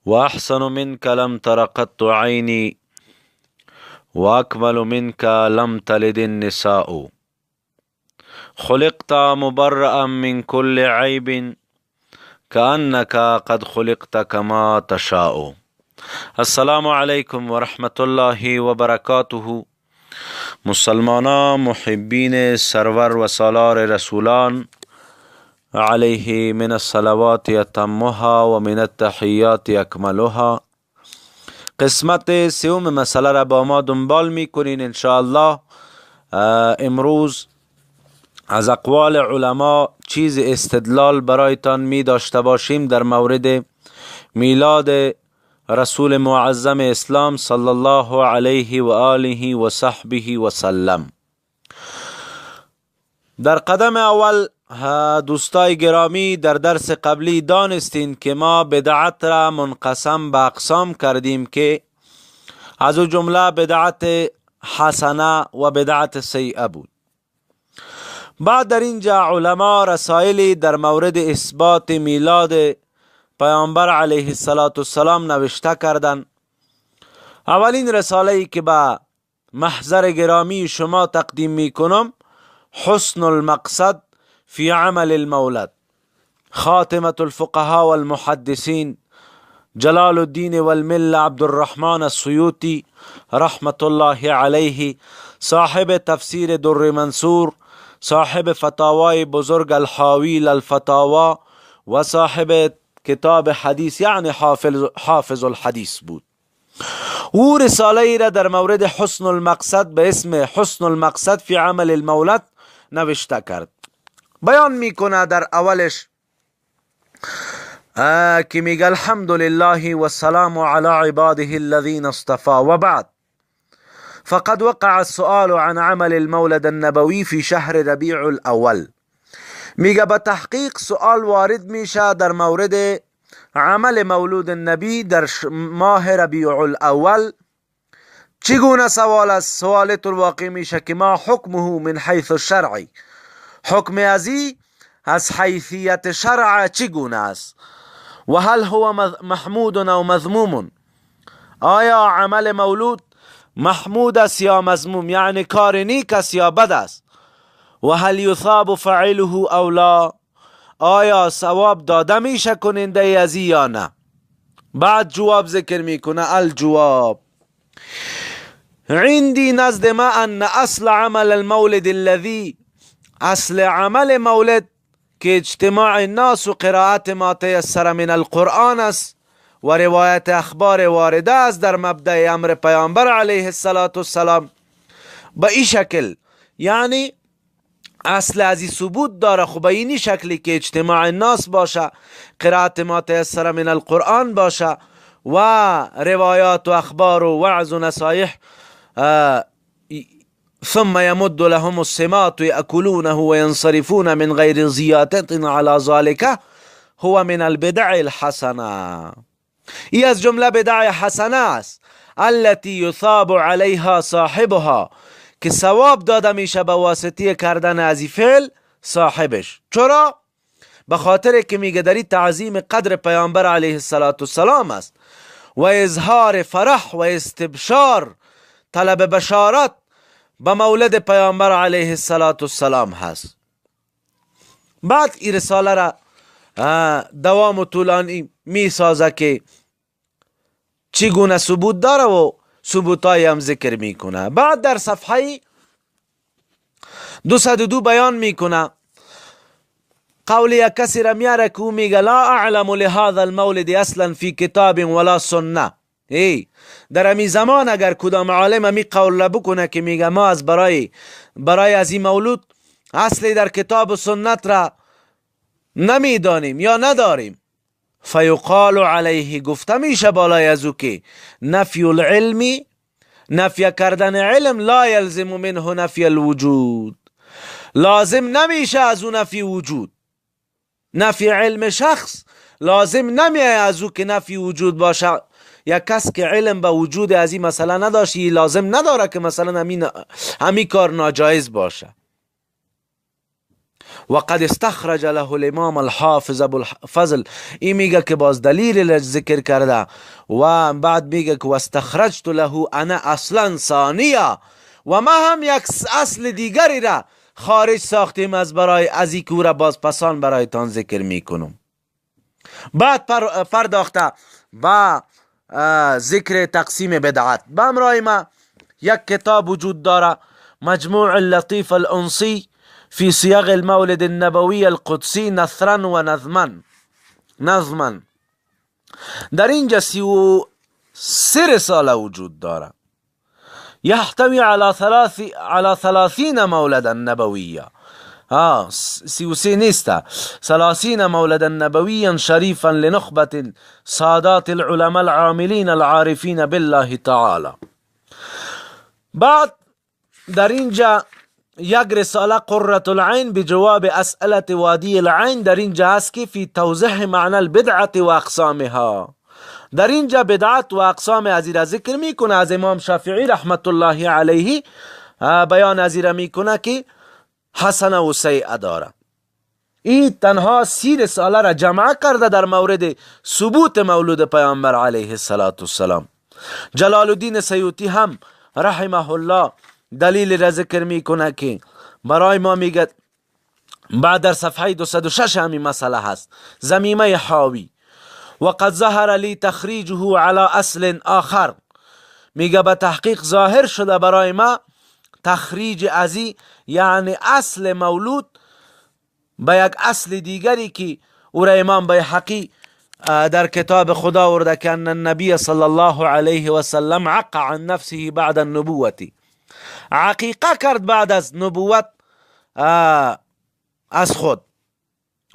وأحسن منك لم تر قط عيني وأكمل منك لم تلد النساء. خلقت مبرأ من كل عيب كأنك قد خلقت كما تشاء. السلام علیکم و رحمت الله و برکاته. مسلمانان، محبین سرور و سالار رسولان علیه من الصلوات اتمها و من التحیات اکملها. قسمت سوم مسئله را با ما دنبال میکنین انشاءالله. امروز از اقوال علما چیز استدلال برایتان می داشته باشیم در مورد میلاد رسول معظم اسلام صلی الله علیه و آله و صحبه و سلم. در قدم اول دوستای گرامی، در درس قبلی دانستین که ما بدعت را منقسم به اقسام کردیم که از او جمله بدعت حسنه و بدعت سیئه بود. بعد در اینجا علما رسائلی در مورد اثبات میلاد پیامبر علیه الصلاة والسلام نوشته کردند. اولین رساله ای که به محضر گرامی شما تقدیم می کنم، حسن المقصد فی عمل المولد، خاتمة الفقهاء والمحدثین جلال الدین والملة عبدالرحمن السیوطی رحمت الله علیه، صاحب تفسیر در منصور، صاحب فتاوای بزرگ الحاوی للفتاوا و صاحب کتاب حدیث، یعنی حافظ الحدیث بود. او رساله ای را در مورد حسن المقصد به اسم حسن المقصد فی عمل المولد نوشته کرد. بیان میکنه در اولش که میگه الحمد لله والسلام على عباده الذين اصطفى و بعد، فقد وقع السؤال عن عمل المولد النبوي في شهر ربیع الاول. میگه به تحقیق سوال وارد میشه در مورد عمل مولود النبی در ماه ربیع الاول. چگونه سوال است؟ سوال طور واقع میشه که ما حکمه من حیث الشرع، حکم ازی از حیثیت شرع چگونه است؟ و هل هو محمود او مذموم، آیا عمل مولود محمود است یا مذموم، یعنی کار نیک است یا بد است؟ و هل یثاب فاعله او لا، آیا ثواب داده میشه کننده ازی یا نه؟ بعد جواب ذکر میکنه، الجواب عندي نزد ما ان اصل عمل المولد الذي، اصل عمل مولد که اجتماع الناس و قرائت ما تیسر من القرآن است و روایت اخبار وارده است در مبدأ امر پیامبر علیه الصلاة والسلام به این شکل، یعنی اصل از ثبوت داره. خب به اینی شکلی که اجتماع الناس باشه، قرائت ما تیسر من القرآن باشه و روایات و اخبار و وعظ و نصایح، ثم يمد لهم السماط يأكلونه وينصرفون من غير زيادة على ذلك، هو من البدع الحسنة. ای از جمله بدع حسنه است، التي يثاب عليها صاحبها، که ثواب داده میشه به واسطه کردن از فعل صاحبش. چرا؟ به خاطر که میگه دری تعظیم قدر پیامبر علیه الصلاة والسلام است و اظهار فرح و استبشار، طلب بشارت به مولد پیامبر علیه الصلاة والسلام هست. بعد این رساله را دوام و طولانی می سازه که چگونه ثبوت داره و ثبوتای هم ذکر میکنه. بعد در صفحه 202 بیان میکنه، قول یک کسی را میاره که او میگه لا اعلم لهذا المولد اصلا فی کتاب ولا سنه. ای در امی زمان اگر کدام عالم امی قول را بکنه که میگه ما از برای از این مولود اصلی در کتاب و سنت را نمیدانیم یا نداریم، فیقال علیه، گفته میشه بالای از او که نفی العلم، نفی کردن علم، لا یلزم منه نفی الوجود، لازم نمیشه از او نفی وجود. نفی علم شخص لازم نمیه از او که نفی وجود باشه. یک کس که علم به وجود از این مسئله نداشت، لازم نداره که مثلا همین کار ناجایز باشه. وقد استخرج له الامام الحافظ ابو الفضل. این میگه که باز دلیل ذکر کرده و بعد میگه که واستخرجت له انا اصلا ثانیه، و ما هم یک اصل دیگری را خارج ساختیم از برای از این که باز پسان برایتان ذکر میکنم. بعد پرداخته با ذکر تقسیم بدعت. به همراه ما یک کتاب وجود داره، مجموع اللطیف الانسی فی صیغ المولد النبوی القدسی نثرا و نظما. در اینجا 33 رساله وجود داره. يحتوي على 30 مولدا نبويا، 33 نیست، 30 مولدا نبويا شريفا لنخبة سادات العلماء العاملين العارفين بالله تعالى. بعد در اینجا یک رساله قرة العین بجواب اسئلة وادی العین در اینجا هست که فی توضیح معنی البدعة و اقسامها. در اینجا بدعت و اقسام از را ذکر میکنه. از امام شافعی رحمت الله علیه بیان از را میکنه که حسنه و سیئه داره. این تنها 30 رساله را جمع کرده در مورد ثبوت مولود پیامبر علیه الصلاة والسلام. جلال الدین سیوطی هم رحمه الله دلیل را ذکر میکنه که برای ما میگه بعد در صفحه 206 همین مسئله هست، ضمیمه حاوی. وقد ظهر لی تخریجه على اصل آخر. میگه به تحقیق ظاهر شده برای ما تخریج ازی، یعنی اصل مولود به یک اصل دیگری که او را امام بیهقی در کتاب خدا آورده که ان النبی صلی الله علیه و سلم عق عن نفسه بعد النبوة، عقیقه کرد بعد از نبوت از خود.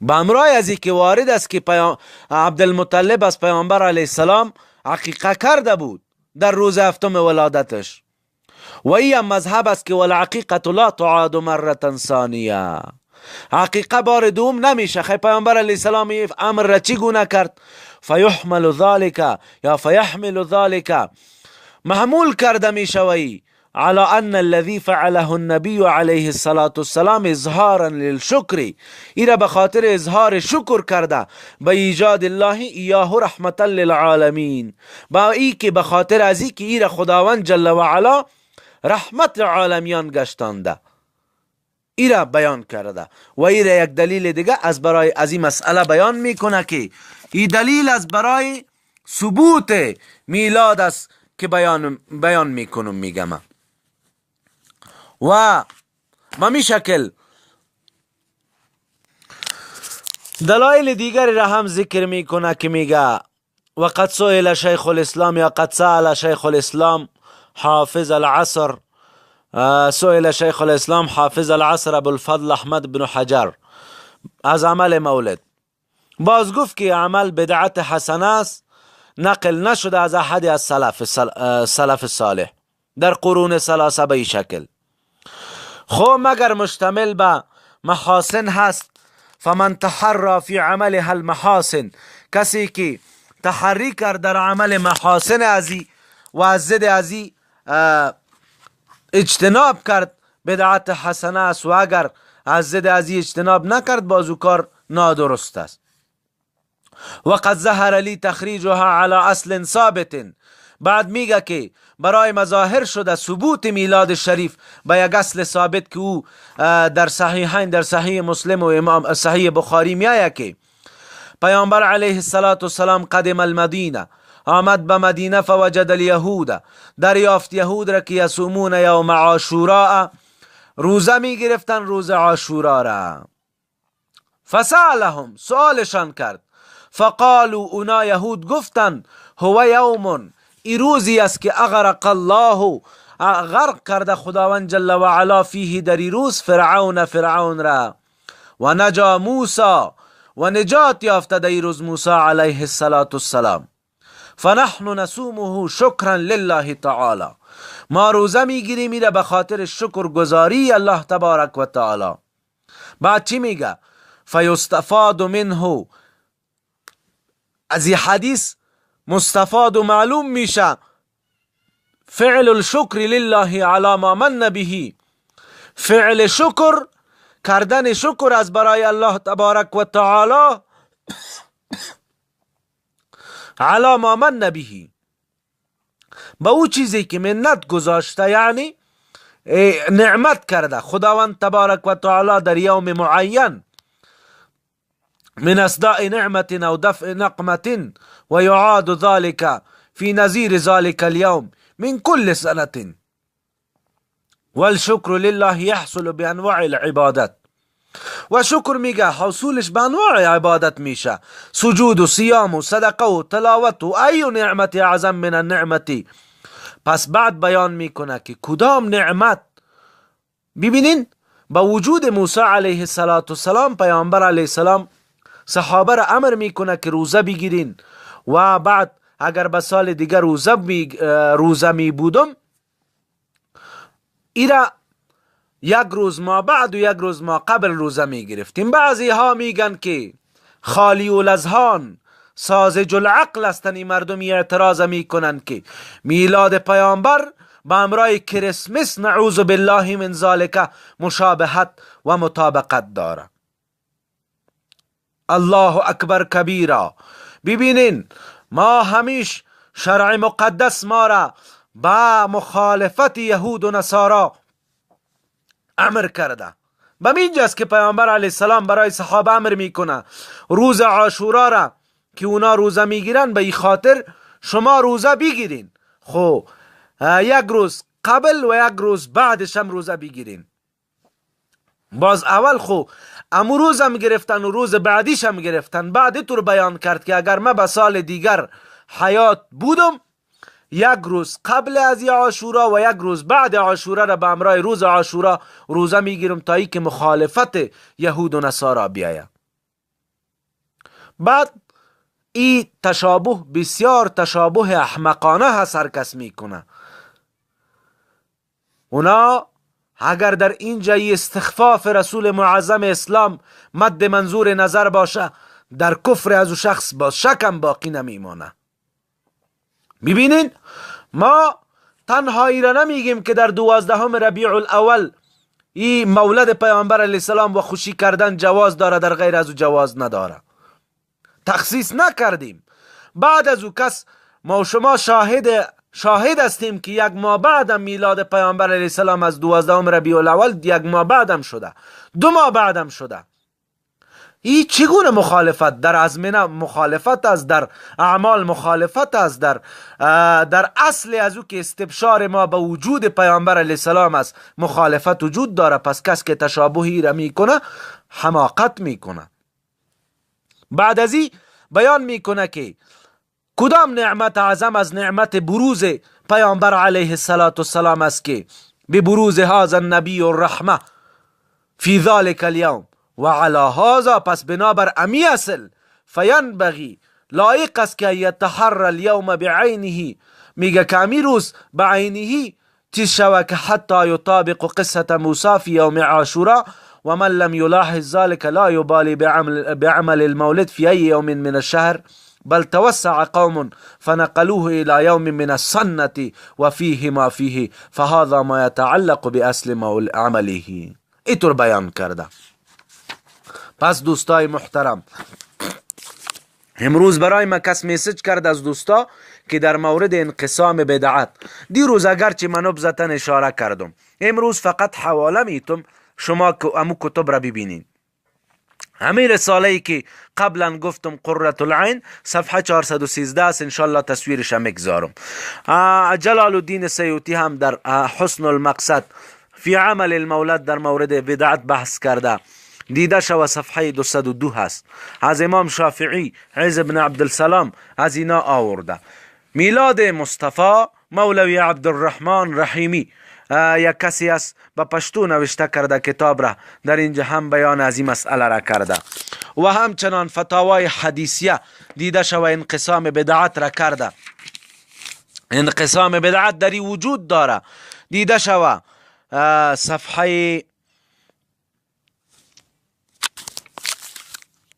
به همراه از که وارد است که عبدالمطلب از پیامبر علیه السلام عقیقه کرده بود در روز هفتم ولادتش. و این مذهب است که والعقیقه لا تعاد مره ثانیه، عقیقه بار دوم نمیشه. خی پیامبر علیه السلام امر را چگونه کرد؟ فیحمل ذلك یا فیحمل ذلك، محمول کرده میشوی على ان الذي فعله النبي عليه الصلاة والسلام اظهارا للشکر، ایرا به خاطر اظهار شکر کرده به ایجاد الله ایاه رحمتا للعالمین، با ای که به خاطر از ای که ایرا خداوند جل و علا رحمت عالمیان گشتانده، ایرا بیان کرده. و ایرا یک دلیل دیگه از برای از این مسئله بیان میکنه که این دلیل از برای ثبوت میلاد است که بیان میکنم میگم. و ما شکل دلایل دیگری را هم ذکر میکنه که میگه وقد سئل شیخ الاسلام یا قد سأل شیخ الاسلام حافظ العصر، سئل شیخ الاسلام حافظ العصر ابو الفضل احمد بن حجر از عمل مولد. باز گفت که عمل بدعت حسنه است، نقل نشده از احد از سلف صالح در قرون ثلاثه به شکل. خو مگر مشتمل به محاسن هست. فمن تحرى فی عملها المحاسن، کسی که تحری کرد در عمل محاسن ازی و از ضد ازی اجتناب کرد، بدعت حسنه است، و اگر از ضد ازی اجتناب نکرد بازو کار نادرست است. وقد ظهر لی تخریجها على اصل ثابت. بعد میگه که برای مظاهر شده ثبوت میلاد شریف به یک اصل ثابت که او در صحیحین، در صحیح مسلم و امام صحیح بخاری میآید که پیامبر علیه الصلاة والسلام قدم المدینه، آمد به مدینه، فوجد الیهود، دریافت یهود را که یصومون یوم عاشوراء، روزه می گرفتن روز عاشورا را. فسألهم، سؤالشان کرد، فقالوا، اونا یهود گفتن هو یوم، ای روزی است که اغرق الله، غرق کرده خداوند جل و علا فیه، در ای روز، فرعون، فرعون را، و نجا موسی، و نجات یافته در ای روز موسی علیه الصلاة والسلام. فنحن نصومه شکرا لله تعالی، ما روزه میگیریم میره به خاطر شکر گزاری الله تبارک و تعالی. بعد چی میگه؟ فیستفاد منه، از این حدیث مستفاد و معلوم میشه فعل الشکر لله على ما من به، فعل شکر کردن شکر از برای الله تبارک و تعالی علی ما من به، به او چیزی که منت گذاشته، یعنی نعمت کرده خداوند تبارک و تعالی در یوم معین، من اسداء نعمت او دفع نقمت و یعاد ذلك فی نظیر ذلك اليوم من كل سنة والشکر لله يحصل بانواع العبادت. و شکر میگه حصولش به انواع عبادت میشه، سجود و صیام و صدقه و تلاوت و ای نعمت اعظم من النعمتی. پس بعد بیان میکنه که کدام نعمت. ببینین با وجود موسی علیه السلام پیامبر علیه السلام صحابه را امر میکنه که روزه بگیرین و بعد اگر به سال دیگر روزه می بودم ایرا یک روز ما بعد و یک روز ما قبل روزه می گرفتیم. بعضی ها میگن که خالی الاذهان ساذج العقل هستن، این مردم اعتراض میکنن که میلاد پیامبر به امرای کریسمس نعوذ بالله من ذالک مشابهت و مطابقت داره. الله اکبر کبیرا. ببینین ما همیش شرع مقدس ما را با مخالفت یهود و نصارا امر کرده. به اینجاست که پیامبر علیه السلام برای صحابه امر میکنه روز عاشورا را که اونا روزه میگیرن به این خاطر شما روزه بگیرین، خب یک روز قبل و یک روز بعدش هم روزه بگیرین. باز اول خو امو روز هم گرفتن و روز بعدیش هم گرفتن. بعد طور بیان کرد که اگر من به سال دیگر حیات بودم یک روز قبل از عاشورا و یک روز بعد عاشورا را به امرای روز عاشورا روزه میگیرم تا ای که مخالفت یهود و نصارا بیاید. بعد این تشابه بسیار تشابه احمقانه هست، هر کس میکنه. اونا اگر در اینجا استخفاف رسول معظم اسلام مد منظور نظر باشه در کفر از او شخص با شکم باقی نمیمانه. ببینین ما تنها ایرا نمیگیم که در 12 ربیع الاول این مولد پیامبر علیه السلام و خوشی کردن جواز داره، در غیر از او جواز نداره. تخصیص نکردیم. بعد از او کس ما و شما شاهد هستیم که یک ماه بعدم میلاد پیامبر علیه السلام از 12 ربیع الاول یک ماه بعدم شده، 2 ماه بعدم شده. این چگونه مخالفت؟ در ازمنه مخالفت است، در اعمال مخالفت است، در اصل از او که استبشار ما به وجود پیامبر علیه السلام است مخالفت وجود داره. پس کس که تشابهی را میکنه حماقت میکنه. بعد از این بیان میکنه که کدام نعمت اعظم از نعمت بروز پیامبر علیه السلام است که به بروز هذا النبی الرحمه فی ذلك اليوم و علی هذا. پس بنابر امی اصل فینبغی لایق است که یتحر اليوم بعینه، میگه که امی روز بعینه چیز شوه که حتی یطابق قصة موسی فی یوم عاشورا و من لم یلاحظ ذلك لا یبالی بعمل المولد فی ای یوم من الشهر بل توسع قوم فنقلوه الى يوم من السنة وفيه ما فيه فهذا ما يتعلق باصل عمله. اینطور بیان کرده. پس دوستای محترم امروز برای ما کس message کرد از دوستا که در مورد انقسام بدعت دیروز اگرچه من نبذتن اشاره کردم، امروز فقط حواله میتم شما که امو کتب را ببینین. همین رساله ای که قبلا گفتم قرة العین صفحه 413 است، انشالله تصویرش هم میگذارم. جلال الدین سیوطی هم در حسن المقصد فی عمل المولد در مورد بدعت بحث کرده، دیده شو صفحه 202 هست. از امام شافعی عز بن عبدالسلام از اینا آورده. میلاد مصطفی مولوی عبدالرحمن رحیمی یک کسی است به پشتو نوشته کرده کتاب را، در اینجا هم بیان از این مسئله را کرده. و همچنان فتاوای حدیثیه دیده شو انقسام بدعت را کرده. انقسام بدعت در وجود داره، دیده شو صفحه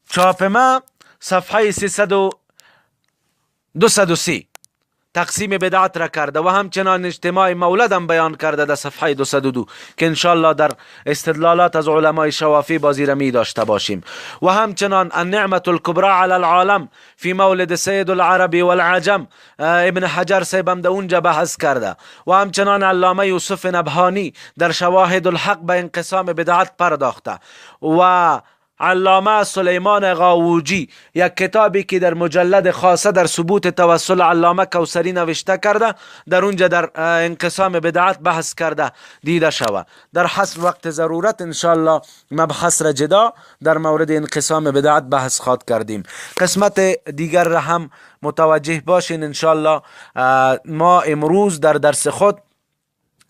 چاپ ما صفحه 230 تقسیم بدعت را کرده و همچنان اجتماع مولد هم بیان کرده در صفحه 202 که انشالله در استدلالات از علمای شوافی بازی را می داشته باشیم. و همچنان النعمة الكبرى علی العالم فی مولد سید العربی والعجم، ابن حجر صاحب هم در اونجا بحث کرده. و همچنان علامه یوسف نبهانی در شواهد الحق به انقسام بدعت پرداخته. و علامه سلیمان غاوجی یک کتابی که در مجلد خاصه در ثبوت توسل علامه کوثری نوشته کرده، در اونجا در انقسام بدعت بحث کرده دیده شوه. در حسب وقت ضرورت انشالله مبحث را جدا در مورد انقسام بدعت بحث خواد کردیم. قسمت دیگر را هم متوجه باشین انشالله. ما امروز در درس خود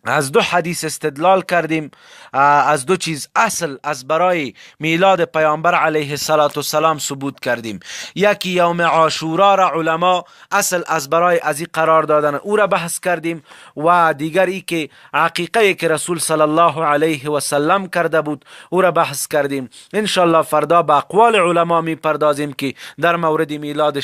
از دو حدیث استدلال کردیم، از دو چیز اصل از برای میلاد پیامبر علیه الصلاة والسلام ثبوت کردیم. یکی یوم عاشورا را علما اصل از برای ازی قرار دادن او را بحث کردیم، و دیگر ای که عقیقه که رسول صلی الله علیه و سلم کرده بود او را بحث کردیم. انشالله فردا به اقوال علما می پردازیم که در مورد میلاد